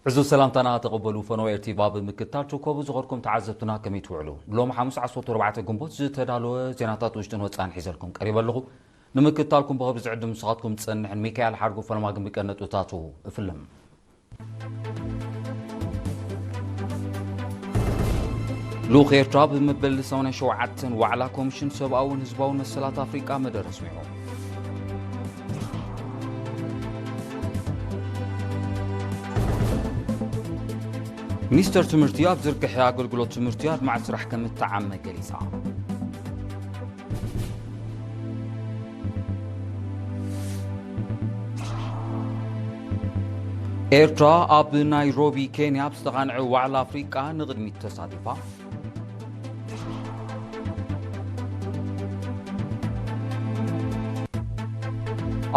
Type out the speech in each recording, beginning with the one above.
ዕዙዝ ሰላምታና ተቐበሉ። ፈነወ ኤርቲቪ ኣብ ምክትታል ትርከቡ ዝኸርኩም ተዓዘብትና ከመይ ትውዕሉ? ሎም ሓሙስ ዓሰርተ ኣርባዕተ ግንቦት ዝተዳለወ ዜናታት ውሽጥን ወጻእን ሒዘልኩም ቀሪበ ኣለኹ። ንምክትታልኩም ብኽብሪ ዝዕድም ንስኻትኩም ዝጸንሕን ሚካኤል ሓርጉ ፈለማ ግን ብቀነጥብታቱ እፍልም። ልኡኽ ኤርትራ ብመበል ሰማንያን ሸውዓተን ዋዕላ ኮሚሽን ሰብኣውን ህዝባውን መሰላት ኣፍሪቃ መደረ ኣስሚዑ። ሚኒስተር ትምህርቲ ኣብ ዝርግሐ ኣገልግሎት ትምህርቲ ኣድማዒ ስራሕ ከም እተዓመ ገሊጻ። ኤርትራ ኣብ ናይሮቢ ኬንያ ኣብ ዝተቓንዐ ዋዕላ ኣፍሪቃ ንቕድሚት ተሳቲፋ።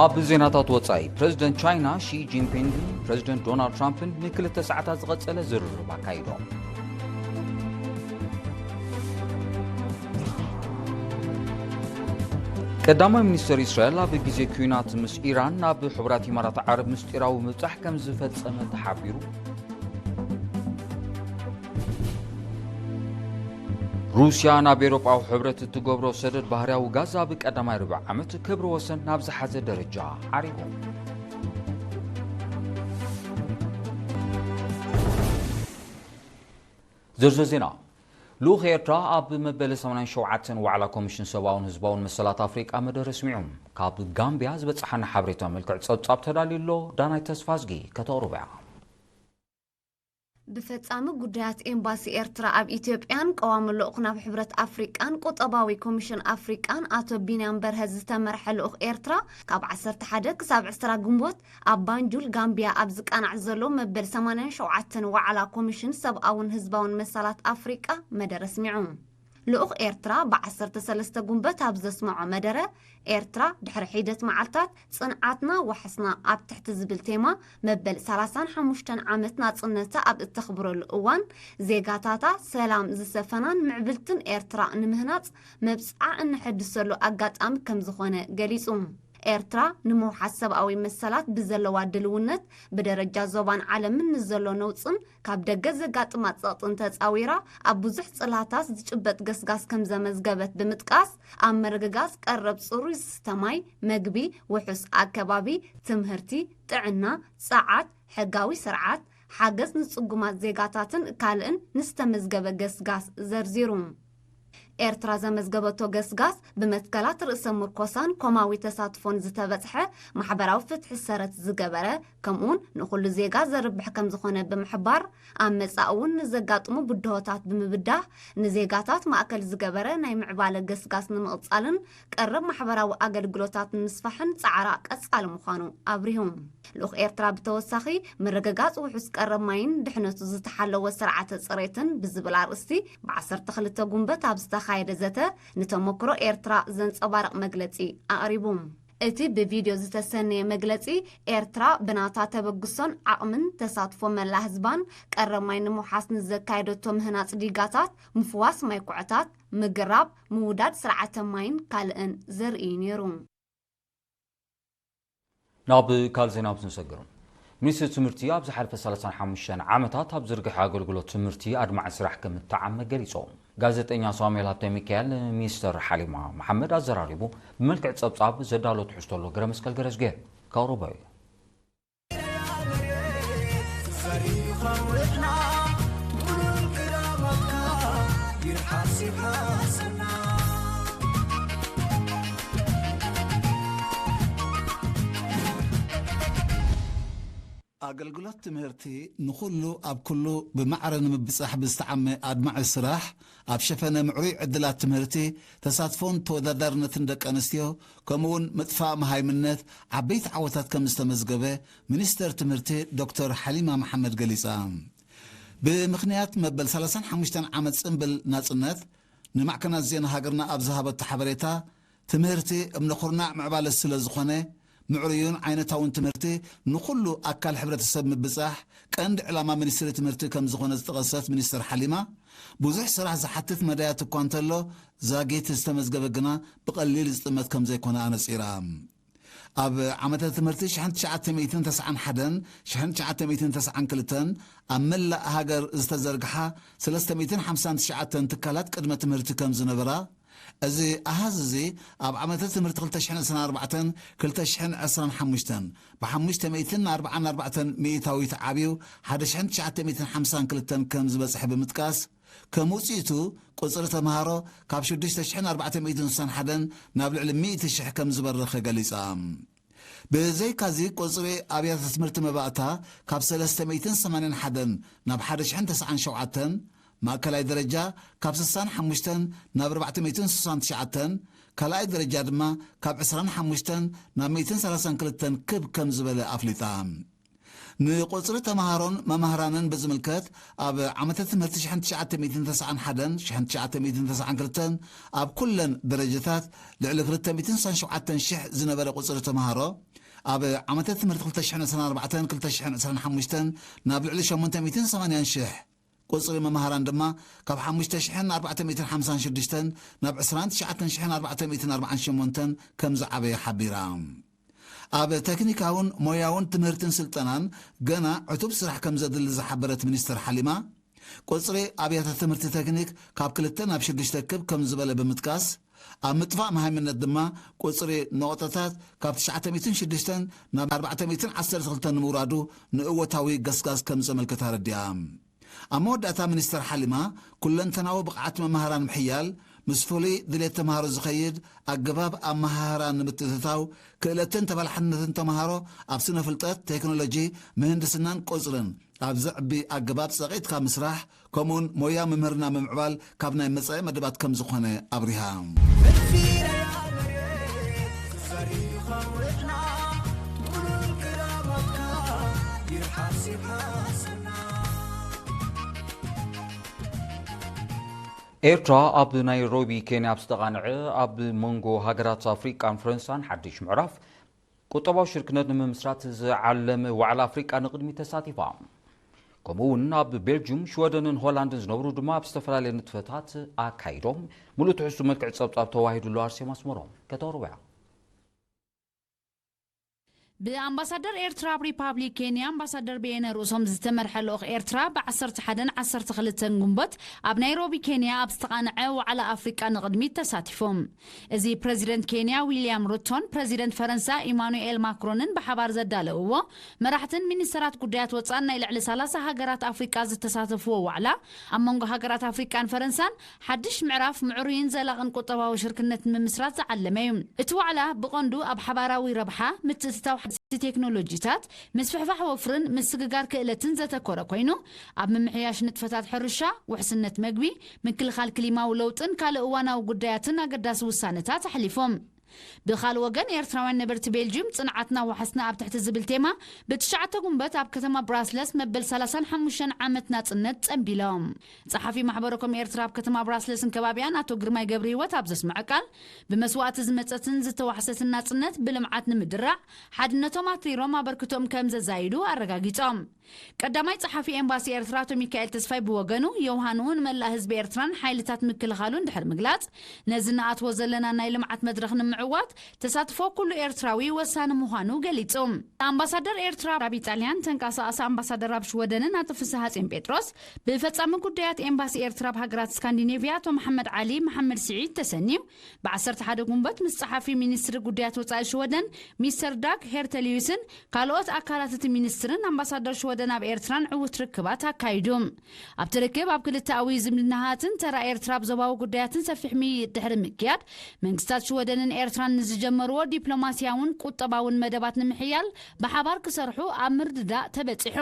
ኣብ ዜናታት ወጻኢ፣ ፕረዚደንት ቻይና ሺ ጂንፒንግን ፕረዚደንት ዶናልድ ትራምፕን ንክልተ ሰዓታት ዝቐጸለ ዝርርብ ኣካይዶም። ቀዳማይ ሚኒስተር እስራኤል ኣብ ግዜ ኲናት ምስ ኢራን ናብ ሕቡራት ኢማራት ዓረብ ምስጢራዊ ምብጻሕ ከም ዝፈጸመ ተሓቢሩ። ሩስያ ናብ ኤውሮጳዊ ሕብረት እትገብሮ ሰደድ ባህርያዊ ጋዝ ኣብ ቀዳማይ ርብዕ ዓመት ክብሪ ወሰን ናብ ዝሓዘ ደረጃ ዓሪጉ። ዝርዝር ዜና። ልኡኽ ኤርትራ ኣብ መበል ሰማንያን ሸውዓተን ዋዕላ ኮሚሽን ሰብኣውን ህዝባውን መሰላት ኣፍሪቃ መደረ ኣስሚዑ። ካብ ጋምብያ ዝበጽሓና ሓበሬታ መልክዕ ጸብጻብ ተዳልዩ ኣሎ። ዳናይ ተስፋዝጊ ከተቕርቦ እያ። ብፈጻሚ ጉዳያት ኤምባሲ ኤርትራ ኣብ ኢትዮጵያን ቀዋሚ ልኡኽ ናብ ሕብረት ኣፍሪቃን ቁጠባዊ ኮሚሽን ኣፍሪቃን ኣቶ ቢንያም በርሀ ዝተመርሐ ልኡኽ ኤርትራ ካብ ዓሰርተ ሓደ ክሳብ ዕስራ ግንቦት ኣብ ባንጁል ጋምቢያ ኣብ ዝቃናዕ ዘሎ መበል ሰማንያን ሸውዓተን ዋዕላ ኮሚሽን ሰብኣውን ህዝባውን መሰላት ኣፍሪቃ መደረ ኣስሚዑ። ልኡኽ ኤርትራ ብ ዓሰርተ ሰለስተ ጉንበት ኣብ ዘስምዖ መደረ፣ ኤርትራ ድሕሪ ሒደት መዓልታት ጽንዓትና ዋሕስና ኣብ ትሕቲ ዝብል ቴማ መበል ሰላሳን ሓሙሽተን ዓመት ናጽነታ ኣብ እተኽብረሉ እዋን፣ ዜጋታታ ሰላም ዝሰፈናን ምዕብልትን ኤርትራ ንምህናጽ መብጽዓ እንሐድሰሉ ኣጋጣሚ ከም ዝኾነ ገሊጹ። ኤርትራ ንምውሓስ ሰብኣዊ መሰላት ብዘለዋ ድልውነት ብደረጃ ዞባን ዓለምን ንዘሎ ነውጽን ካብ ደገ ዘጋጥማ ጸቕጥን ተጻዊራ ኣብ ብዙሕ ጽላታት ዝጭበጥ ገስጋስ ከም ዘመዝገበት ብምጥቃስ፣ ኣብ ምርግጋጽ ቀረብ ጽሩይ ዝስተ ማይ፣ መግቢ፣ ውሑስ ኣከባቢ፣ ትምህርቲ፣ ጥዕና፣ ጸዓት፣ ሕጋዊ ስርዓት፣ ሓገዝ ንጽጉማት ዜጋታትን ካልእን ንዝተመዝገበ ገስጋስ ዘርዚሩ። ኤርትራ ዘመዝገበቶ ገስጋስ ብመትከላት ርእሰ ምርኮሳን ኮማዊ ተሳትፎን ዝተበጽሐ ማሕበራዊ ፍትሒ ሰረት ዝገበረ፣ ከምኡውን ንኹሉ ዜጋ ዘርብሕ ከም ዝኾነ ብምሕባር፣ ኣብ መጻኢ እውን ንዘጋጥሙ ብድሆታት ብምብዳህ፣ ንዜጋታት ማእከል ዝገበረ ናይ ምዕባለ ገስጋስ ንምቕጻልን ቀረብ ማሕበራዊ ኣገልግሎታት ንምስፋሕን ጻዕራ ቀጻሊ ምዃኑ ኣብሪሁ። ልኡኽ ኤርትራ ብተወሳኺ፣ ምርግጋጽ ውሑስ ቀረብ ማይን ድሕነቱ ዝተሓለወ ስርዓተ ጽሬትን ብዝብል ኣርእስቲ፣ ብ ዓሰርተ ክልተ ጉንበት ኣብ ዝተኻየደ ዘተ፣ ንተመክሮ ኤርትራ ዘንጸባርቕ መግለጺ ኣቕሪቡ። እቲ ብቪድዮ ዝተሰነየ መግለጺ፣ ኤርትራ ብናታ ተበግሶን ዓቕምን ተሳትፎ መላ ህዝባን ቀረብ ማይ ንምውሓስ ንዘካየደቶ ምህናጽ ዲጋታት፣ ምፍዋስ ማይ ኩዕታት፣ ምግራብ፣ ምውዳድ ስርዓተ ማይን ካልእን ዘርኢ እዩ ነይሩ። ናብ ካልእ ዜና ምስ ንሰግር፣ ሚኒስትሪ ትምህርቲ ኣብ ዝሓለፈ ሰላሳን ሓሙሽተን ዓመታት ኣብ ዝርግሐ ኣገልግሎት ትምህርቲ ኣድማዒ ስራሕ ከም እተዓመ ገሊጹ። ጋዜጠኛ ሳሙኤል ሃብተ ሚካኤል ንሚኒስተር ሓሊማ መሓመድ ኣዘራሪቡ ብመልክዕ ጸብጻብ ዘዳሎ ትሕዝቶ ኣሎ። ገረ መስቀል ገረዝጌ ከቕርቦ እዩ። ኣገልግሎት ትምህርቲ ንኹሉ ኣብ ኩሉ ብማዕረ ንምብጻሕ ብዝተዓመ ኣድማዒ ስራሕ፣ ኣብ ሸፈነ ምዕሩይ ዕድላት ትምህርቲ፣ ተሳትፎን ተወዳዳርነትን ደቂ ኣንስትዮ፣ ከምኡውን ምጥፋእ መሃይምነት ዓበይቲ ዓወታት ከም ዝተመዝገበ ሚኒስተር ትምህርቲ ዶክተር ሓሊማ መሓመድ ገሊጻ። ብምኽንያት መበል ሰላሳን ሓሙሽተን ዓመት ጽምብል ናጽነት፣ ንማዕከናት ዜና ሃገርና ኣብ ዝሃበቶ ሓበሬታ፣ ትምህርቲ እምነ ኩርናዕ ምዕባለ ስለ ዝኾነ፣ ምዕሩይን ዓይነታውን ትምህርቲ ንኹሉ ኣካል ሕብረተሰብ ምብጻሕ ቀንዲ ዕላማ ሚኒስትሪ ትምህርቲ ከም ዝኾነ ዝጠቐሰት ሚኒስትር ሓሊማ፣ ብዙሕ ስራሕ ዝሓትት መዳያት እኳ እንተሎ፣ ዛጊት ዝተመዝገበ ግና ብቐሊል ዝጥመት ከም ዘይኮነ ኣነጺራ። ኣብ ዓመተ ትምህርቲ ሽሕን ትሽዓተ ሚእትን ተስዓን ሓደን ሽሕን ትሽዓተ ሚእትን ተስዓን ክልተን ኣብ መላእ ሃገር ዝተዘርግሓ ሰለስተ ሚእትን ሓምሳን ትሽዓተን ትካላት ቅድመ ትምህርቲ ከም ዝነበራ፣ እዚ ኣሃዝ እዚ ኣብ ዓመተ ትምህርቲ ክልተ ሽሕን ዕስራን ኣርባዕተን ክልተ ሽሕን ዕስራን ሓሙሽተን ብሓሙሽተ ሚእትን ኣርባዓን ኣርባዕተን ሚእታዊት ዓብዩ ሓደ ሽሕን ትሽዓተ ሚእትን ሓምሳን ክልተን ከም ዝበጽሐ ብምጥቃስ፣ ከም ውጽኢቱ ቁጽሪ ተምሃሮ ካብ ሽዱሽተ ሽሕን ኣርባዕተ ሚእትን ስሳን ሓደን ናብ ልዕሊ ሚእቲ ሽሕ ከም ዝበረኸ ገሊጻ። ብዘይካዚ ቁጽሪ ኣብያተ ትምህርቲ መባእታ ካብ ሰለስተ ሚእትን ሰማንያን ሓደን ናብ ሓደ ሽሕን ተስዓን ሸውዓተን፣ ማእከላይ ደረጃ ካብ ስሳን ሓሙሽተን ናብ ኣርባዕተ ሚእትን ስሳን ትሽዓተን፣ ካልኣይ ደረጃ ድማ ካብ ዕስራን ሓሙሽተን ናብ ሚእትን ሰላሳን ክልተን ክብ ከም ዝበለ ኣፍሊጣ። ንቁጽሪ ተምሃሮን መማህራንን ብዝምልከት፣ ኣብ ዓመተ ትምህርቲ ሽሕን ትሽዓተ ሚእትን ተስዓን ሓደን ሽሕን ትሽዓተ ሚእትን ተስዓን ክልተን ኣብ ኩለን ደረጃታት ልዕሊ ክልተ ሚእትን ስሳን ሸውዓተን ሽሕ ዝነበረ ቁጽሪ ተምሃሮ፣ ኣብ ዓመተ ትምህርቲ ክልተ ሽሕን ዕስራን ኣርባዕተን ክልተ ሽሕን ዕስራን ሓሙሽተን ናብ ልዕሊ ሸሞንተ ሚእትን ሰማንያን ሽሕ፣ ቁጽሪ መማህራን ድማ ካብ ሓሙሽተ ሽሕን ኣርባዕተ ሚእትን ሓምሳን ሽዱሽተን ናብ ዕስራን ትሽዓተን ሽሕን ኣርባዕተ ሚእትን ኣርባዓን ሸሞንተን ከም ዝዓበየ ሓቢራ። ኣብ ተክኒካውን ሞያውን ትምህርትን ስልጠናን ገና ዕቱብ ስራሕ ከም ዘድሊ ዝሓበረት ሚኒስትር ሓሊማ፣ ቁጽሪ ኣብያተ ትምህርቲ ተክኒክ ካብ ክልተ ናብ ሽዱሽተ ክብ ከም ዝበለ ብምጥቃስ፣ ኣብ ምጥፋእ መሃይምነት ድማ ቁጽሪ ነቑጣታት ካብ ትሽዓተ ሚእትን ሽዱሽተን ናብ ኣርባዕተ ሚእትን ዓሰርተ ክልተን ንምውራዱ ንእወታዊ ገስጋስ ከም ዘመልከት ኣረዲኣ። ኣብ መወዳእታ ሚኒስትር ሓሊማ፣ ኩለንተናዊ ብቕዓት መማህራን ምሕያል፣ ምስ ፍሉይ ድሌት ተምሃሮ ዝኸይድ ኣገባብ ኣመሃህራ ንምትእትታው፣ ክእለትን ተበላሕነትን ተምሃሮ ኣብ ስነ ፍልጠት፣ ቴክኖሎጂ፣ ምህንድስናን ቁጽርን ኣብ ዘዕቢ ኣገባብ ጸቒጥካ ምስራሕ፣ ከምኡውን ሞያ ምምህርና ምምዕባል ካብ ናይ መጻኢ መደባት ከም ዝኾነ ኣብሪሃ። ኤርትራ ኣብ ናይሮቢ ኬንያ ኣብ ዝተቓንዐ ኣብ መንጎ ሃገራት ኣፍሪቃን ፈረንሳን ሓድሽ ምዕራፍ ቁጠባዊ ሽርክነት ንምምስራት ዝዓለመ ዋዕላ ኣፍሪቃ ንቕድሚት ተሳቲፋ። ከምኡ እውን ኣብ ቤልጅዩም፣ ሽወደንን ሆላንድን ዝነብሩ ድማ ኣብ ዝተፈላለየ ንጥፈታት ኣካይዶም። ሙሉእ ትሕዝቱ መልክዕ ጸብጻብ ተዋሂዱሉ ኣርሴማ ኣስመሮም ከተቕርቦ እያ። ብኣምባሳደር ኤርትራ ኣብ ሪፓብሊክ ኬንያ ኣምባሳደር በየነ ርእሶም ዝተመርሐ ልኡኽ ኤርትራ ብ ዓሰርተ ሓደን ዓሰርተ ክልተን ግንቦት ኣብ ናይሮቢ ኬንያ ኣብ ዝተቓንዐ ዋዕላ ኣፍሪቃ ንቕድሚት ተሳቲፎም። እዚ ፕረዚደንት ኬንያ ዊልያም ሩቶን ፕረዚደንት ፈረንሳ ኢማኑኤል ማክሮንን ብሓባር ዘዳለውዎ፣ መራሕትን ሚኒስተራት ጉዳያት ወጻእን ናይ ልዕሊ ሰላሳ ሃገራት ኣፍሪቃ ዝተሳተፍዎ ዋዕላ፣ ኣብ መንጎ ሃገራት ኣፍሪቃን ፈረንሳን ሓድሽ ምዕራፍ ምዕሩይን ዘላቕን ቁጠባዊ ሽርክነት ንምምስራት ዝዓለመ እዩ። እቲ ዋዕላ ብቐንዱ ኣብ ሓባራዊ ረብሓ፣ ምትእትታው ሓደስቲ ቴክኖሎጂታት፣ ምስፍሕፋሕ ወፍርን ምስግጋር ክእለትን ዘተኮረ ኮይኑ፣ ኣብ ምምሕያሽ ንጥፈታት ሕርሻ፣ ውሕስነት መግቢ፣ ምክልኻል ክሊማዊ ለውጥን ካልእ እዋናዊ ጉዳያትን ኣገዳሲ ውሳነታት ኣሕሊፎም። ብኻልእ ወገን፣ ኤርትራውያን ነበርቲ ቤልጅዩም ጽንዓትና ዋሕስና ኣብ ትሕቲ ዝብል ቴማ ብትሽዓተ ጉንበት ኣብ ከተማ ብራስለስ መበል ሰላሳን ሓሙሽተን ዓመት ናጽነት ጸንቢሎም። ጸሓፊ ማሕበረኮም ኤርትራ ኣብ ከተማ ብራስለስን ከባቢኣን ኣቶ ግርማይ ገብረ ህይወት ኣብ ዘስምዐ ቃል፣ ብመስዋእቲ ዝመጸትን ዝተዋሕሰትን ናጽነት ብልምዓት ንምድራዕ ሓድነቶም ኣትሪሮም ኣበርክቶኦም ከም ዘዛይዱ ኣረጋጊጾም። ቀዳማይ ጸሓፊ ኤምባሲ ኤርትራ ኣቶ ሚካኤል ተስፋይ ብወገኑ፣ ዮውሃንኡ ንመላእ ህዝቢ ኤርትራን ሓይልታት ምክልኻሉን ድሕሪ ምግላጽ፣ ነዚ ንኣትዎ ዘለና ናይ ልምዓት መድረኽ ንምዕዋት ተሳትፎ ኩሉ ኤርትራዊ ወሳኒ ምዃኑ ገሊጹ። ኣምባሳደር ኤርትራ ኣብ ኢጣልያን፣ ተንቀሳቓሲ ኣምባሳደር ኣብ ሽወደንን ኣቶ ፍስሃ ጼን ጴጥሮስ፣ ብፈጻሚ ጉዳያት ኤምባሲ ኤርትራ ኣብ ሃገራት ስካንዲኔቭያ ኣቶ መሓመድ ዓሊ መሓመድ ስዒድ ተሰንዩ፣ ብ ዓሰርተ ሓደ ጉንበት ምስ ጸሓፊ ሚኒስትሪ ጉዳያት ወጻኢ ሽወደን ሚስተር ዳግ ሄርተሊዩስን ካልኦት ኣካላት እቲ ሚኒስትርን ኣምባሳደር ሽወደን ኣብ ኤርትራን ዕዉት ርክባት ኣካይዱ። ኣብቲ ርክብ ኣብ ክልተኣዊ ዝምድናታትን ተራ ኤርትራ ኣብ ዞባዊ ጉዳያትን ሰፊሕ ምይይጥ ድሕሪ ምክያድ፣ መንግስታት ሽወደንን ኤርትራን ንዝጀመርዎ ዲፕሎማስያውን ቁጠባውን መደባት ንምሕያል ብሓባር ክሰርሑ ኣብ ምርድዳእ ተበጺሑ።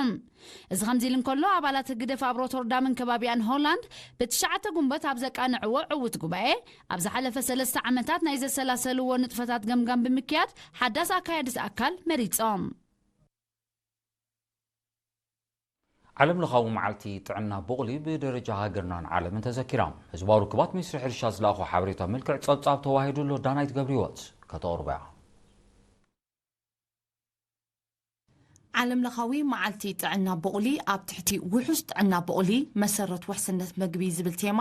እዚ ከምዚ ኢሉ እንከሎ፣ ኣባላት ህግደፍ ኣብ ሮተርዳምን ከባቢኣን ሆላንድ ብትሽዓተ ጉንበት ኣብ ዘቃንዕዎ ዕዉት ጉባኤ፣ ኣብ ዝሓለፈ ሰለስተ ዓመታት ናይ ዘሰላሰልዎ ንጥፈታት ገምጋም ብምክያድ ሓዳስ ኣካያዲት ኣካል መሪጾም። ዓለም ለኻዊ መዓልቲ ጥዕና ቡቕሊ ብደረጃ ሃገርናን ዓለምን ተዘኪራ። ህዝባዊ ርክባት ሚኒስትሪ ሕርሻ ዝለኣኾ ሓበሬታ መልክዕ ጸብጻብ ተዋሂዱሉ ዳናይት ገብረህይወት ከተቕርቦ እያ። ዓለም ለኻዊ መዓልቲ ጥዕና ቡቕሊ ኣብ ትሕቲ ውሑስ ጥዕና ቡቕሊ መሰረት ውሕስነት መግቢ ዝብል ቴማ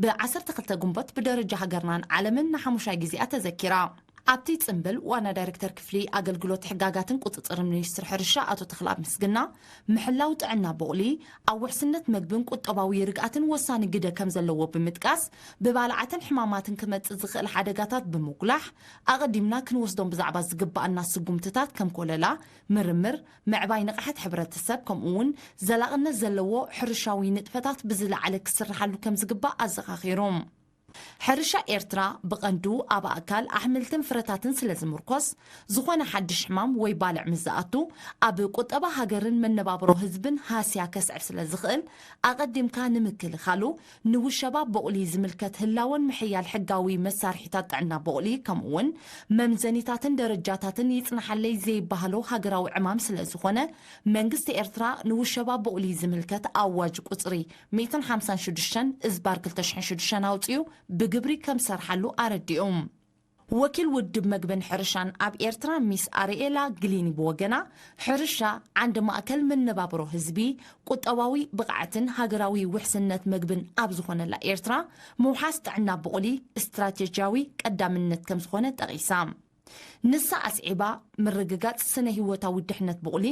ብ ዓሰርተ ክልተ ጉንበት ብደረጃ ሃገርናን ዓለምን ንሓሙሻይ ግዜኣ ተዘኪራ። ኣብቲ ጽምብል ዋና ዳይሬክተር ክፍሊ ኣገልግሎት ሕጋጋትን ቁጽጽርን ሚኒስትር ሕርሻ ኣቶ ተኽለኣብ ምስግና፣ ምሕላው ጥዕና ቡቕሊ ኣብ ውሕስነት መግብን ቁጠባዊ ርግኣትን ወሳኒ ግደ ከም ዘለዎ ብምጥቃስ፣ ብባልዓትን ሕማማትን ክመጽእ ዝኽእል ሓደጋታት ብምጉላሕ፣ ኣቐዲምና ክንወስዶም ብዛዕባ ዝግባኣና ስጉምትታት ከም ኮለላ፣ ምርምር፣ ምዕባይ ንቕሓት ሕብረተሰብ ከምኡ እውን ዘላቕነት ዘለዎ ሕርሻዊ ንጥፈታት ብዝለዓለ ክስርሓሉ ከም ዝግባእ ኣዘኻኺሩ። ሕርሻ ኤርትራ ብቐንዱ ኣብ ኣእካል ኣሕምልትን ፍረታትን ስለ ዝምርኮስ፣ ዝኾነ ሓድሽ ሕማም ወይ ባልዕ ምስ ዝኣቱ፣ ኣብ ቁጠባ ሃገርን መነባብሮ ህዝብን ሃስያ ከስዕብ ስለ ዝኽእል፣ ኣቐዲምካ ንምክልኻሉ ንውሸባ ቦቕሊ ዝምልከት ህላወን ምሕያል ሕጋዊ መሳርሒታት ጥዕና ቦቕሊ፣ ከምኡውን መምዘኒታትን ደረጃታትን ይጽናሓለይ ዘይበሃሎ ሃገራዊ ዕማም ስለ ዝኾነ፣ መንግስቲ ኤርትራ ንውሸባ ቦቕሊ ዝምልከት ኣዋጅ ቁጽሪ ሚእትን ሓምሳን ሽዱሽተን እዝባር ክልተ ሽሕን ሽዱሽተን ኣውጺኡ ብግብሪ ከም ዝሰርሓሉ ኣረዲኡ። ወኪል ውድብ መግብን ሕርሻን ኣብ ኤርትራ ሚስ ኣርኤላ ግሊኒ ብወገና፣ ሕርሻ ዓንዲ ማእከል መነባብሮ ህዝቢ፣ ቁጠባዊ ብቕዓትን ሃገራዊ ውሕስነት መግብን ኣብ ዝኾነላ ኤርትራ፣ ምውሓስ ጥዕና ብቑሊ ስትራቴጂያዊ ቀዳምነት ከም ዝኾነ ጠቒሳ። ንሳ ኣስዒባ፣ ምርግጋጽ ስነ ህይወታዊ ድሕነት ብቑሊ፣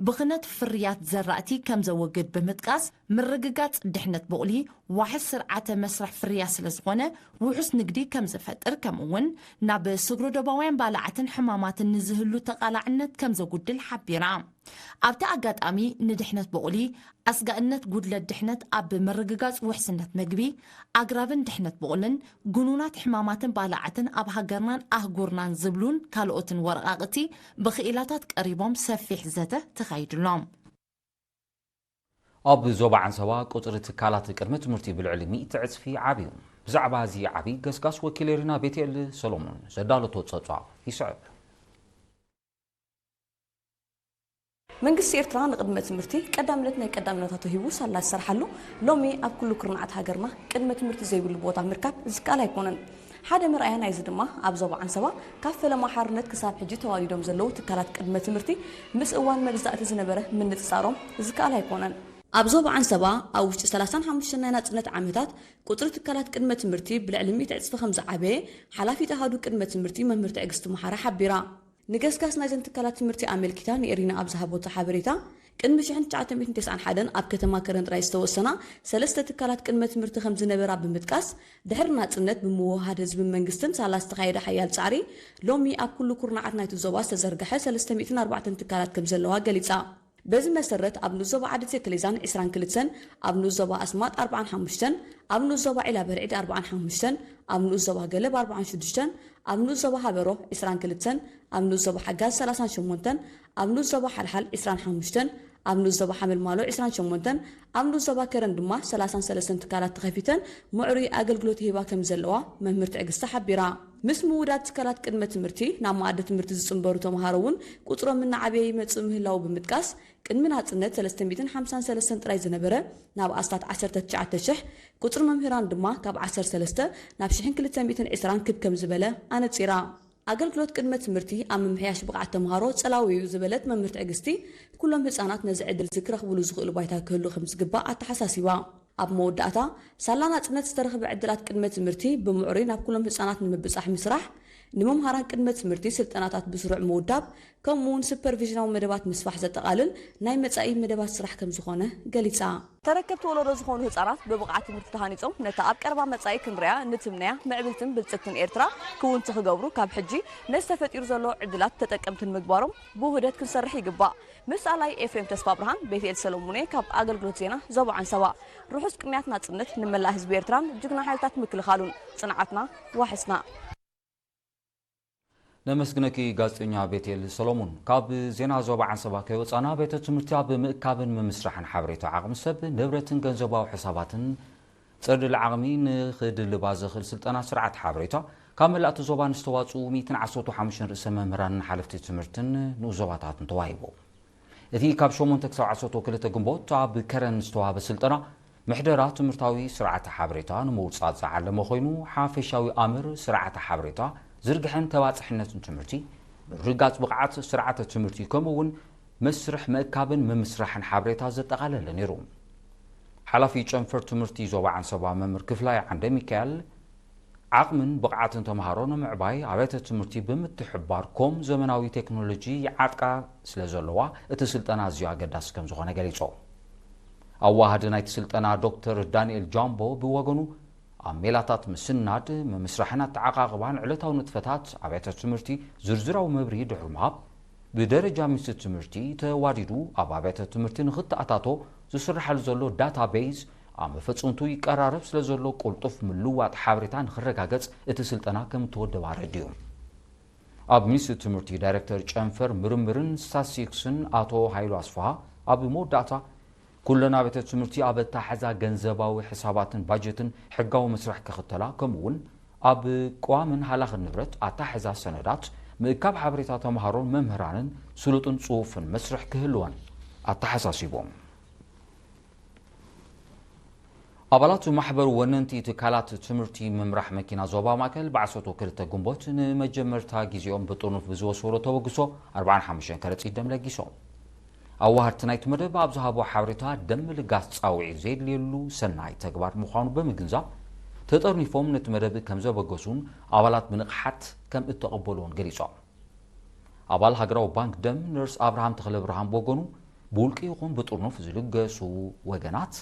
ብኽነት ፍርያት ዘራእቲ ከም ዘወግድ ብምጥቃስ፣ ምርግጋጽ ድሕነት ብቑሊ ዋሕስ ስርዓተ መስርሕ ፍርያት ስለ ዝኾነ፣ ውሑስ ንግዲ ከም ዘፈጥር፣ ከምኡውን ናብ ስግረ ዶባውያን ባልዓትን ሕማማትን ንዝህሉ ተቓላዕነት ከም ዘጉድል ሓቢራ። ኣብቲ ኣጋጣሚ፣ ንድሕነት ብቑሊ ኣስጋእነት ጉድለት ድሕነት ኣብ ምርግጋጽ ውሕስነት መግቢ፣ ኣግራብን ድሕነት ብቑልን፣ ግኑናት ሕማማትን ባልዓትን ኣብ ሃገርናን ኣህጉርናን ዝብሉን ካልኦትን ወረቓቕቲ ብኽኢላታት ቀሪቦም ሰፊሕ ዘተ ተኻይድሎም። ኣብ ዞባ ዓንሰባ ቁጽሪ ትካላት ቅድመ ትምህርቲ ብልዕሊ ሚእቲ ዕጽፊ ዓብዩ። ብዛዕባ እዚ ዓቢ ገስጋስ ወኪል ኤሪና ቤትኤል ሰሎሞን ዘዳለቶ ጸብጻብ ይስዕብ። መንግስቲ ኤርትራ ንቅድመ ትምህርቲ ቀዳምነት ናይ ቀዳምነታቱ ሂቡ ሳላ ዝሰርሓሉ፣ ሎሚ ኣብ ኩሉ ኩርናዓት ሃገርና ቅድመ ትምህርቲ ዘይብሉ ቦታ ምርካብ ዝከኣል ኣይኮነን። ሓደ መርኣያ ናይዚ ድማ ኣብ ዞባ ዓንሰባ ካብ ፈለማ ሓርነት ክሳብ ሕጂ ተዋሊዶም ዘለዉ ትካላት ቅድመ ትምህርቲ ምስ እዋን መግዛእቲ ዝነበረ ምንጽጻሮም ዝከኣል ኣይኮነን። ኣብ ዞባ ዓንሰባ ኣብ ውሽጢ ሰላሳን ሓሙሽተን ናይ ናጽነት ዓመታት ቁጽሪ ትካላት ቅድመ ትምህርቲ ብልዕሊ ሚእቲ ዕጽፊ ከም ዝዓበየ ሓላፊት ኣሃዱ ቅድመ ትምህርቲ መምህር ትዕግስቲ መሓራ ሓቢራ። ንገስጋስ ናይዘን ትካላት ትምህርቲ ኣመልኪታ ንኤሪና ኣብ ዝሃበቶ ሓበሬታ፣ ቅድሚ ሽሕን ትሽዓተ ሚእትን ተስዓን ሓደን ኣብ ከተማ ከረን ጥራይ ዝተወሰና ሰለስተ ትካላት ቅድመ ትምህርቲ ከም ዝነበራ ብምጥቃስ፣ ድሕሪ ናጽነት ብምውህሃድ ህዝብን መንግስትን ሳላ ዝተኻየደ ሓያል ጻዕሪ፣ ሎሚ ኣብ ኩሉ ኩርናዓት ናይቲ ዞባ ዝተዘርግሐ ሰለስተ ሚእትን ኣርባዕተን ትካላት ከም ዘለዋ ገሊጻ። በዚ መሰረት፣ ኣብ ንኡስ ዞባ ዓዲ ተክሌዛን ዕስራን ክልተን፣ ኣብ ንኡስ ዞባ ኣስማጥ ኣርባዓን ሓሙሽተን፣ ኣብ ንኡስ ዞባ ዒላ በርዒድ ኣርባዓን ሓሙሽተን፣ ኣብ ንኡስ ዞባ ገለብ ኣርባዓን ሽዱሽተን፣ ኣብ ንኡስ ዞባ ሃበሮ ዕስራን ክልተን፣ ኣብ ንኡስ ዞባ ሓጋዝ ሰላሳን ሸሞንተን፣ ኣብ ንኡስ ዞባ ሓልሓል ዕስራን ሓሙሽተን፣ ኣብ ንኡስ ዞባ ሓመልማሎ ዕስራን ሸሞንተን፣ ኣብ ንኡስ ዞባ ከረን ድማ ሰላሳን ሰለስተን ትካላት ተኸፊተን ምዕሩይ ኣገልግሎት ይህባ ከም ዘለዋ መምህር ትዕግስቲ ሓቢራ። ምስ ምውዳድ ትካላት ቅድመ ትምህርቲ፣ ናብ መኣዲ ትምህርቲ ዝጽንበሩ ተምሃሮ እውን ቁጽሮም እናዓበየ ይመጽእ ምህላዉ ብምጥቃስ፣ ቅድሚ ናጽነት ሰለስተ ሚእትን ሓምሳን ሰለስተን ጥራይ ዝነበረ፣ ናብ ኣስታት ዓሰርተ ትሽዓተ ሽሕ፣ ቁጽሪ መምህራን ድማ ካብ ዓሰርተ ሰለስተ ናብ ሽሕን ክልተ ሚእትን ዕስራን ክብ ከም ዝበለ ኣነጺራ። ኣገልግሎት ቅድመ ትምህርቲ ኣብ ምምሕያሽ ብቕዓት ተምሃሮ ጸላዊ እዩ ዝበለት መምህር ትዕግስቲ፣ ኩሎም ህጻናት ነዚ ዕድል እዚ ክረኽብሉ ዝኽእሉ ባይታ ክህሉ ከም ዝግባእ ኣተሓሳሲባ። ኣብ መወዳእታ፣ ሳላ ናጽነት ዝተረኽበ ዕድላት ቅድመ ትምህርቲ ብምዕሩይ ናብ ኩሎም ህጻናት ንምብጻሕ ምስራሕ፣ ንመምሃራን ቅድመ ትምህርቲ ስልጠናታት ብስሩዕ ምውዳብ፣ ከምኡ እውን ሱፐርቪዥናዊ መደባት ምስፋሕ ዘጠቓልል ናይ መጻኢ መደባት ስራሕ ከም ዝኾነ ገሊጻ። ተረከብቲ ወለዶ ዝኾኑ ህጻናት ብብቕዓት ትምህርቲ ተሃኒጾም፣ ነታ ኣብ ቀረባ መጻኢ ክንሪኣ ንትምነያ ምዕብልትን ብልጽግትን ኤርትራ ክውንቲ ክገብሩ፣ ካብ ሕጂ ነዚ ተፈጢሩ ዘሎ ዕድላት ተጠቀምቲ ንምግባሮም ብውህደት ክንሰርሕ ይግባእ። ምስ ኣላይ ኤፍሬም ተስፋብርሃን ቤትኤል ሰሎሙን እየ ካብ ኣገልግሎት ዜና ዞባ ዓንሰባ። ርሑስ ቅንያት ናጽነት ንመላእ ህዝቢ ኤርትራን ጅግና ሓይልታት ምክልኻሉን። ጽንዓትና ዋሕስና። ነመስግነኪ ጋዜጠኛ ቤትኤል ሰሎሙን። ካብ ዜና ዞባ ዓንሰባ ከይወጻና፣ ቤተ ትምህርቲ ኣብ ምእካብን ምምስራሕን ሓበሬታ ዓቕሚ ሰብ፣ ንብረትን ገንዘባዊ ሕሳባትን ጽርዲ ዓቕሚ ንኽድልባ ዘኽእል ስልጠና ስርዓት ሓበሬታ ካብ መላእቲ ዞባ ንዝተዋጽኡ ሚእትን ዓሰርተ ሓሙሽተን ርእሰ መምህራንን ሓለፍቲ ትምህርትን ንኡስ ዞባታትን ተዋሂቡ። እቲ ካብ ሸሞንተ ክሳብ ዓሰርተ ክልተ ግንቦት ኣብ ከረን ዝተዋህበ ስልጠና፣ ምሕደራ ትምህርታዊ ስርዓተ ሓበሬታ ንምውጻእ ዝዓለመ ኮይኑ፣ ሓፈሻዊ ኣምር ስርዓተ ሓበሬታ፣ ዝርግሐን ተባጻሕነትን ትምህርቲ፣ ምርግጋጽ ብቕዓት ስርዓተ ትምህርቲ፣ ከምኡ እውን መስርሕ ምእካብን ምምስራሕን ሓበሬታ ዘጠቓለለ ነይሩ። ሓላፊ ጨንፈር ትምህርቲ ዞባ ዓንሰባ መምህር ክፍላይ ዓንደ ሚካኤል፣ ዓቕምን ብቕዓትን ተምሃሮ ንምዕባይ ኣብያተ ትምህርቲ ብምትሕብባር ኮም ዘመናዊ ቴክኖሎጂ ይዓጥቃ ስለ ዘለዋ እቲ ስልጠና ኣዝዩ ኣገዳሲ ከም ዝኾነ ገሊጾም። ኣዋሃዲ ናይቲ ስልጠና ዶክተር ዳንኤል ጃምቦ ብወገኑ ኣብ ሜላታት ምስናድ፣ ምምስራሕን ኣተዓቓቕባን ዕለታዊ ንጥፈታት ኣብያተ ትምህርቲ ዝርዝራዊ መብርሂ ድሕሪ ምሃብ፣ ብደረጃ ሚኒስትሪ ትምህርቲ ተዋዲዱ ኣብ ኣብያተ ትምህርቲ ንኽተኣታቶ ዝስርሓሉ ዘሎ ዳታቤዝ ኣብ መፈጸምቱ ይቀራረብ ስለ ዘሎ ቅልጡፍ ምልውዋጥ ሓበሬታ ንኽረጋገጽ እቲ ስልጠና ከም እተወደበ ኣረዲኡ። ኣብ ሚኒስትሪ ትምህርቲ ዳይሬክተር ጨንፈር ምርምርን ስታትስቲክስን ኣቶ ሃይሉ ኣስፍሃ ኣብ መወዳእታ ኩለን ኣብያተ ትምህርቲ ኣብ ኣተሓሕዛ ገንዘባዊ ሕሳባትን ባጀትን ሕጋዊ መስርሕ ክኽተላ፣ ከምኡ እውን ኣብ ቀዋምን ሃላኽን ንብረት ኣተሓሕዛ ሰነዳት ምእካብ ሓበሬታ ተምሃሮን መምህራንን ስሉጥን ጽፉፍን መስርሕ ክህልወን ኣተሓሳሲቦም። ኣባላት ማሕበር ወነንቲ ትካላት ትምህርቲ ምምራሕ መኪና ዞባ ማእከል ብዓሰርተ ክልተ ግንቦት ንመጀመርታ ግዜኦም ብጥርኑፍ ብዝወሰዶ ተበግሶ ኣርባዓን ሓሙሽተን ከረጺት ደም ለጊሶም። ኣዋሃድቲ ናይቲ መደብ ኣብ ዝሃቦ ሓበሬታ፣ ደም ምልጋስ ጻውዒት ዘየድልየሉ ሰናይ ተግባር ምዃኑ ብምግንዛብ፣ ተጠርኒፎም ነቲ መደብ ከም ዘበገሱን ኣባላት ብንቕሓት ከም እተቐበልዎን ገሊጾም። ኣባል ሃገራዊ ባንክ ደም ነርስ ኣብርሃም ተኽለብርሃን ብወገኑ፣ ብውልቂ ይኹን ብጥርኑፍ ዝልገሱ ወገናት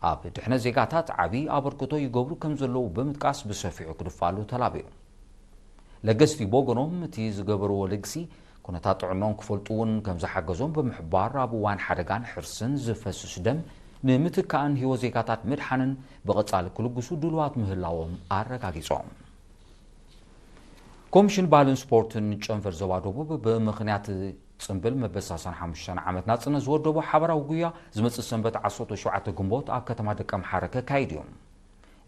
ኣብ ድሕነት ዜጋታት ዓቢ ኣበርክቶ ይገብሩ ከም ዘለዉ ብምጥቃስ፣ ብሰፊሑ ክድፋሉ ተላብዩ። ለገስቲ ብወገኖም፣ እቲ ዝገበርዎ ልግሲ ኩነታት ጥዕናኦም ክፈልጡ እውን ከም ዝሓገዞም ብምሕባር፣ ኣብ እዋን ሓደጋን ሕርስን ዝፈስስ ደም ንምትካእን ህይወት ዜጋታት ምድሓንን ብቐጻሊ ክልግሱ ድሉዋት ምህላዎም ኣረጋጊጾም። ኮሚሽን ባህልን ስፖርትን ጨንፈር ዞባ ደቡብ ብምኽንያት ጽምብል መበል ሰላሳን ሓሙሽተን ዓመት ናጽነት ዝወደቦ ሓባራዊ ጉያ ዝመጽእ ሰንበት ዓሰርተ ሸውዓተ ግንቦት ኣብ ከተማ ደቀምሓረ ከካይድ እዩ።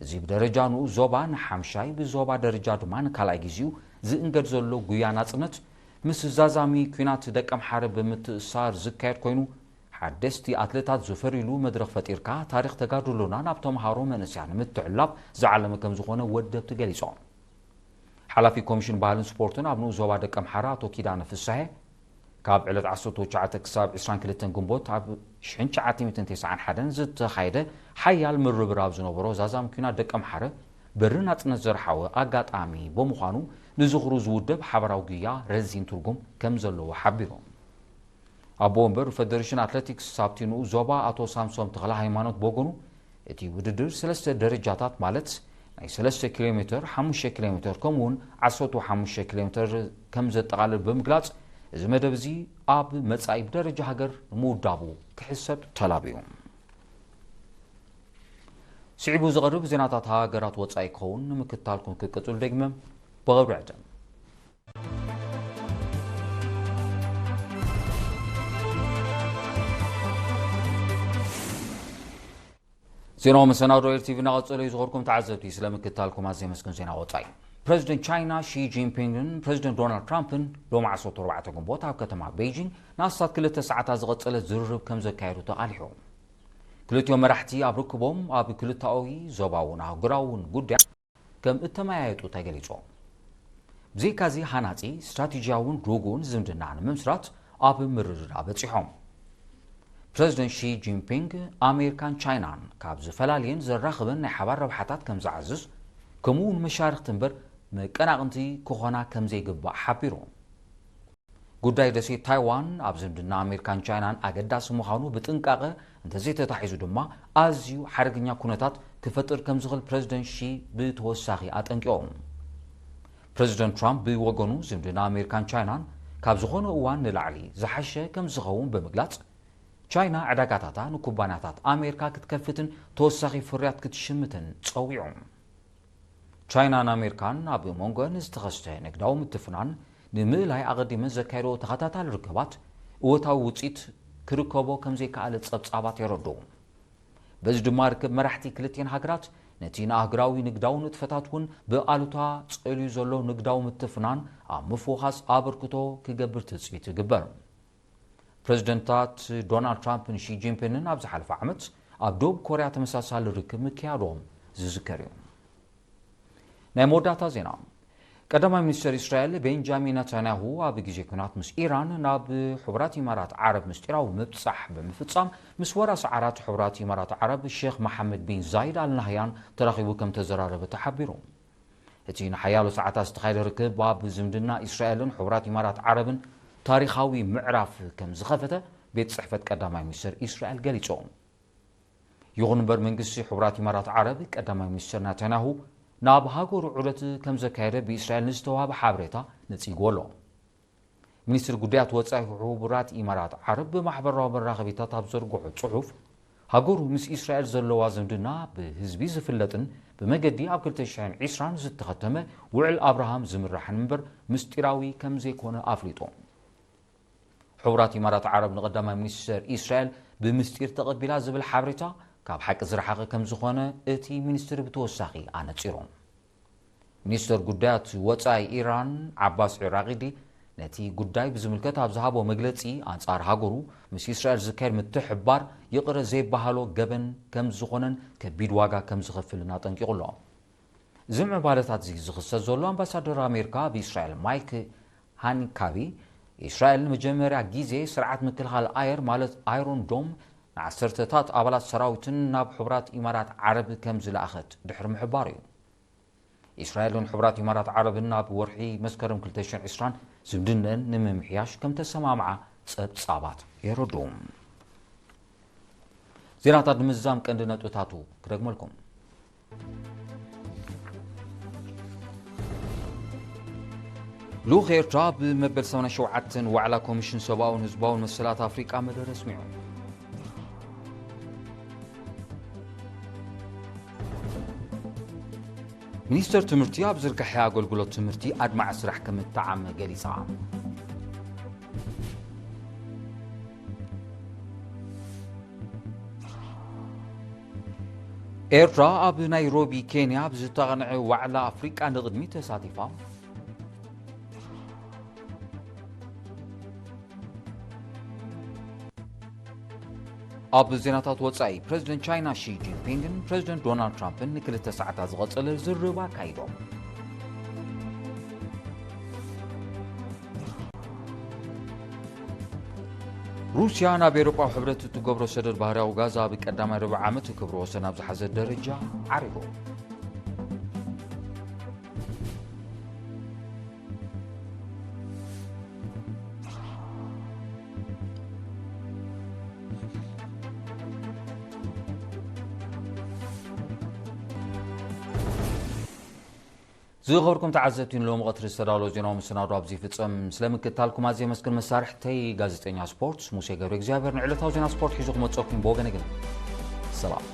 እዚ ብደረጃ ንኡስ ዞባ ንሓምሻይ፣ ብዞባ ደረጃ ድማ ንካልኣይ ግዜኡ ዝእንገድ ዘሎ ጉያ ናጽነት፣ ምስ ዛዛሚ ኲናት ደቀምሓረ ብምትእስሳር ዝካየድ ኮይኑ፣ ሓደስቲ ኣትሌታት ዝፈርዩሉ መድረኽ ፈጢርካ፣ ታሪኽ ተጋድሎና ናብ ተምሃሮ መንእሰያት ንምትሕልላፍ ዝዓለመ ከም ዝኾነ ወደብቲ ገሊጾም። ሓላፊ ኮሚሽን ባህልን ስፖርትን ኣብ ንኡስ ዞባ ደቀምሓረ ኣቶ ኪዳነ ፍሳሄ፣ ካብ ዕለት ዓሰርተ ትሽዓተ ክሳብ ዕስራን ክልተን ግንቦት ኣብ ሽሕን ትሽዓተ ሚእትን ተስዓን ሓደን ዝተኻየደ ሓያል ምርብራብ ዝነበሮ ዛዛሚ ኲናት ደቀምሓረ በሪ ናጽነት ዘርሓወ ኣጋጣሚ ብምዃኑ፣ ንዝኽሩ ዝውደብ ሓባራዊ ጉያ ረዚን ትርጉም ከም ዘለዎ ሓቢሮም። ኣቦ ወንበር ፈደሬሽን ኣትሌቲክስ ኣብቲ ንኡስ ዞባ ኣቶ ሳምሶም ተኽለ ሃይማኖት ብወገኑ፣ እቲ ውድድር ሰለስተ ደረጃታት፣ ማለት ናይ ሰለስተ ኪሎ ሜተር፣ ሓሙሽተ ኪሎ ሜተር ከምኡ እውን ዓሰርተ ሓሙሽተ ኪሎ ሜተር ከም ዘጠቓልል ብምግላጽ፣ እዚ መደብ እዚ ኣብ መጻኢ ብደረጃ ሃገር ንምውዳቡ ክሕሰብ ተላብዩ። ስዒቡ ዝቐርብ ዜናታት ሃገራት ወጻኢ ክኸውን፣ ንምክትታልኩም ክቅጽሉ ደግመ ብኽብሪ ዕደም። ዜናዊ መሰናዶ ኤር ቲቪ እናቐጸለ እዩ። ዝኸርኩም ተዓዘብቲ፣ ስለ ምክትታልኩም ኣዝየ የመስግን። ዜና ወጻኢ። ፕረዚደንት ቻይና ሺ ጂንፒንግን ፕረዚደንት ዶናልድ ትራምፕን ሎሚ ዓሰርተ ኣርባዕተ ግንቦት ኣብ ከተማ ቤይጂንግ ንኣስታት ክልተ ሰዓታት ዝቐጸለ ዝርርብ ከም ዘካየዱ ተቓሊሑ። ክልቲኦም መራሕቲ ኣብ ርክቦም ኣብ ክልተኣዊ፣ ዞባውን ኣህጉራውን ጉዳያት ከም እተመያየጡ ተገሊጹ። ብዘይካዚ፣ ሃናጺ፣ ስትራቴጂያውን ርጉእን ዝምድና ንምምስራት ኣብ ምርድዳእ በጺሖም። ፕረዚደንት ሺ ጂንፒንግ፣ ኣሜሪካን ቻይናን ካብ ዝፈላልየን ዘራኽበን ናይ ሓባር ረብሓታት ከም ዝዓዝዝ፣ ከምኡ እውን መሻርኽቲ እምበር መቀናቕንቲ ክኾና ከም ዘይግባእ ሓቢሩ። ጉዳይ ደሴት ታይዋን ኣብ ዝምድና ኣሜሪካን ቻይናን ኣገዳሲ ምዃኑ ብጥንቃቐ እንተዘይተታሒዙ ድማ፣ ኣዝዩ ሓደገኛ ኩነታት ክፈጥር ከም ዝኽእል ፕረዚደንት ሺ ብተወሳኺ ኣጠንቂቖም። ፕረዚደንት ትራምፕ ብወገኑ፣ ዝምድና ኣሜሪካን ቻይናን ካብ ዝኾነ እዋን ንላዕሊ ዝሓሸ ከም ዝኸውን ብምግላጽ፣ ቻይና ዕዳጋታታ ንኩባንያታት ኣሜሪካ ክትከፍትን ተወሳኺ ፍርያት ክትሽምትን ጸዊዑ። ቻይናን ኣሜሪካን ኣብ መንጎን ዝተኸስተ ንግዳዊ ምትፍናን ንምእላይ ኣቐዲመን ዘካየድኦ ተኸታታሊ ርክባት እወታዊ ውጽኢት ክርከቦ ከም ዘይከኣለ ጸብጻባት የረድኡ። በዚ ድማ፣ ርክብ መራሕቲ ክልቲኤን ሃገራት ነቲ ንኣህጉራዊ ንግዳዊ ንጥፈታት እውን ብኣሉታ ጸልዩ ዘሎ ንግዳዊ ምትፍናን ኣብ ምፍውኻስ ኣበርክቶ ክገብር ትጽቢት ይግበር። ፕረዚደንታት ዶናልድ ትራምፕን ሺ ጂንፒንግን ኣብ ዝሓለፈ ዓመት ኣብ ደቡብ ኮርያ ተመሳሳሊ ርክብ ምክያዶም ዝዝከር እዩ። ናይ መወዳእታ ዜና። ቀዳማይ ሚኒስተር እስራኤል ቤንጃሚን ነታንያሁ፣ ኣብ ግዜ ኲናት ምስ ኢራን ናብ ሕቡራት ኢማራት ዓረብ ምስጢራዊ ምብጻሕ ብምፍጻም፣ ምስ ወራሲ ዓራት ሕቡራት ኢማራት ዓረብ ሼኽ መሓመድ ቢን ዛይድ ኣል ናህያን ተራኺቡ ከም ተዘራረበ ተሓቢሩ። እቲ ንሓያሎ ሰዓታት ዝተኻየደ ርክብ ኣብ ዝምድና እስራኤልን ሕቡራት ኢማራት ዓረብን ታሪኻዊ ምዕራፍ ከም ዝኸፈተ ቤት ጽሕፈት ቀዳማይ ሚኒስትር እስራኤል ገሊጹ። ይኹን እምበር መንግስቲ ሕቡራት ኢማራት ዓረብ ቀዳማይ ሚኒስትር ናታንያሁ ናብ ሃገሩ ዑደት ከም ዘካየደ ብእስራኤል ንዝተዋሃበ ሓበሬታ ነጺግዎ ኣሎ። ሚኒስትር ጉዳያት ወጻኢ ሕቡራት ኢማራት ዓረብ ብማሕበራዊ መራኸቢታት ኣብ ዘርግሖ ጽሑፍ፣ ሃገሩ ምስ እስራኤል ዘለዋ ዝምድና ብህዝቢ ዝፍለጥን ብመገዲ ኣብ ክልተ ሽሕን ዕስራን ዝተኸተመ ውዕል ኣብርሃም ዝምራሕን እምበር ምስጢራዊ ከም ዘይኮነ ኣፍሊጡ። ሕቡራት ኢማራት ዓረብ ንቀዳማይ ሚኒስትር እስራኤል ብምስጢር ተቐቢላ ዝብል ሓበሬታ ካብ ሓቂ ዝረሓቐ ከም ዝኾነ እቲ ሚኒስትር ብተወሳኺ ኣነጺሩ። ሚኒስትር ጉዳያት ወጻኢ ኢራን ዓባስ ዒራቂዲ ነቲ ጉዳይ ብዝምልከት ኣብ ዝሃቦ መግለጺ፣ ኣንጻር ሃገሩ ምስ እስራኤል ዝካየድ ምትሕብባር ይቕረ ዘይበሃሎ ገበን ከም ዝኾነን ከቢድ ዋጋ ከም ዝኸፍልን ኣጠንቂቑ ኣሎ። እዚ ምዕባለታት እዚ ዝኽሰት ዘሎ ኣምባሳደር ኣሜሪካ ኣብ እስራኤል ማይክ ሃኒካቢ፣ እስራኤል ንመጀመርያ ግዜ ስርዓት ምክልኻል ኣየር ማለት ኣይሮን ዶም ንዓሰርተታት ኣባላት ሰራዊትን ናብ ሕቡራት ኢማራት ዓረብ ከም ዝለኣኸት ድሕሪ ምሕባሩ እዩ። እስራኤልን ሕቡራት ኢማራት ዓረብን ኣብ ወርሒ መስከረም ክልተ ሽሕን ዕስራን ዝምድነን ንምምሕያሽ ከም ተሰማምዓ ጸብጻባት የረድኡ። ዜናታት ንምዝዛም ቀንዲ ነጥብታቱ ክደግመልኩም። ልኡኽ ኤርትራ ብመበል ሰማንያን ሸውዓተን ዋዕላ ኮሚሽን ሰብኣውን ህዝባውን መሰላት ኣፍሪቃ መደረ ኣስሚዑ። ሚኒስተር ትምህርቲ ኣብ ዝርጋሐ ኣገልግሎት ትምህርቲ ኣድማዒ ስራሕ ከም እተዓመ ገሊጻ። ኤርትራ ኣብ ናይሮቢ ኬንያ ኣብ ዝተቐንዐ ዋዕላ ኣፍሪቃ ንቕድሚት ተሳቲፋ። ኣብ ዜናታት ወጻኢ፣ ፕረዚደንት ቻይና ሺ ጂንፒንግን ፕረዚደንት ዶናልድ ትራምፕን ንክልተ ሰዓታት ዝቐጸለ ዝርርብ ኣካይዶም። ሩስያ ናብ ኤውሮጳዊ ሕብረት እትገብሮ ሰደድ ባህርያዊ ጋዝ ኣብ ቀዳማይ ርብዒ ዓመት ክብረ ወሰን ኣብ ዝሓዘት ደረጃ ዓሪጉ። ዝኸበርኩም ተዓዘብቲ፣ ንሎሚ ቀትሪ ዝተዳለወ ዜናዊ መሰናዶ ኣብዚ ይፍጸም። ስለ ምክትታልኩም ኣዝየ የመስግን። መሳርሕተይ ጋዜጠኛ ስፖርት ሙሴ ገብረ እግዚኣብሔር ንዕለታዊ ዜና ስፖርት ሒዙ ክመጸኩም ብወገነ ግን ሰላም።